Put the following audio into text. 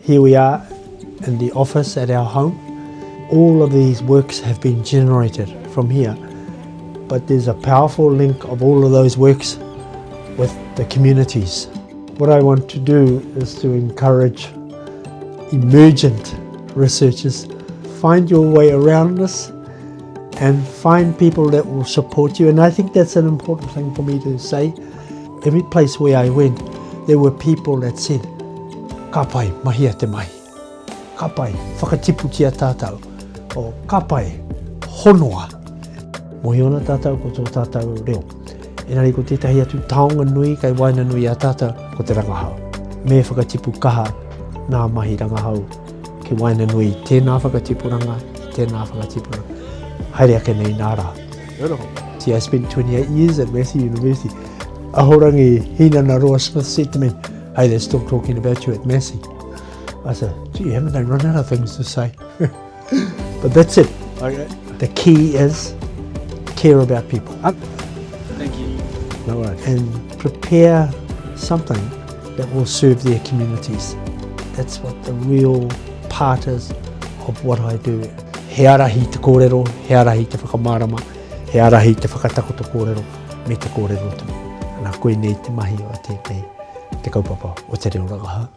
Here we are in the office at our home. All of these works have been generated from here, but there's a powerful link of all of those works with the communities. What I want to do is to encourage emergent researchers find your way around this and find people that will support you. And I think that's an important thing for me to say. Every place where I went, there were people that said, ka pai, mahia te mahi. Ka pai, whakatiputia tātou. O, ka pai, honoa. Mōhio ana tātou ko tō tātou reo. Engari ko tētahi atu taonga nui kei waenganui i a tātou, ko te rangahau. Me whakatipu kaha nā mahi rangahau ki waenganui i tēnā whakatipuranga, i tēnā whakatipuranga. Haere ake nei nā rā. Beautiful. See, I spent 28 years at Massey University. Ahorangi Hinana Roa Smith said to me, hey, they're still talking about you at Massey. I said, gee, haven't they run out of things to say? but that's it. Okay. The key is care about people. Thank you. No worries. And prepare something that will serve their communities. That's what the real part is of what I do. He arahi te kōrero, he arahi te whakamārama, he arahi te whakatakoto kōrero, me te kōrero tonu. Nā koinei te mahi o tēnei, te kaupapa o te reo rangahau.